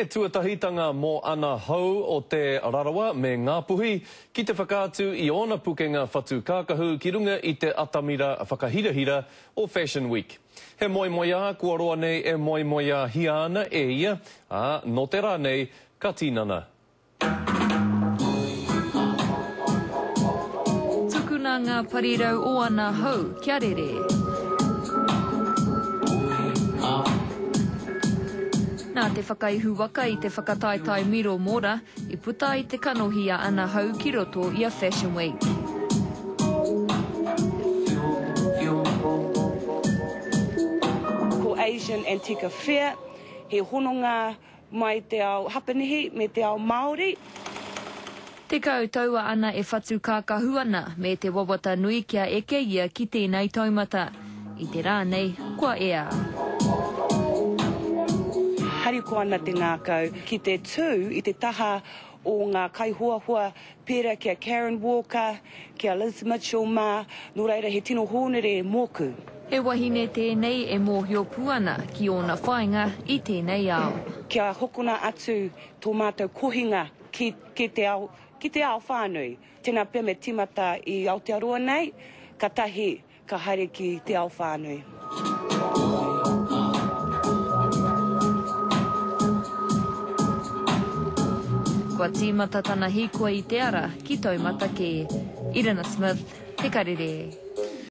He tuatahitanga mō ana hou o Te Rarawa me Ngāpuhi ki te whakaatu i ōna pukenga whatu kākahu ki runga i te atamira whakahirahira o Fashion Week. He moemoeā kua roa nei e moemoeāhia ana e ia, ā, nō te rā nei ka tinana. Tukuna ngā parirau o ana hau kia rere. Nā te whakaihu waka i te whakataetae miro mora i puta ai te kanohi a ana hau ki roto i a Fashion Week. Ko Asian Antica Fair, he hononga Mai te ao Hapanihi me te ao Māori. 10 taua ana e whatu kākahu ana me te wawata nui kia eke ia ki tēnei taumata. I te rā nei, kua ea. Harikoa ana te ngākau ki te tū i te taha o ngā kaihoahoa pērā ki a Karen Walker, ki a Liz Mitchell mā, nō reira he tino hōnere mōku. He wahine tēnei e mōhio pū ana ki ōna whāinga i tēnei ao. Kia hokona atu tō mātou kohinga ki, ki te ao, ki te ao whānui. Tēnā pea me tīmata i Aotearoa nei, katahi Ka haere ki te ao whānui. Kua tīmata tana hīkoi i te ara ki taumata kē. Irina Smith, Te Karere.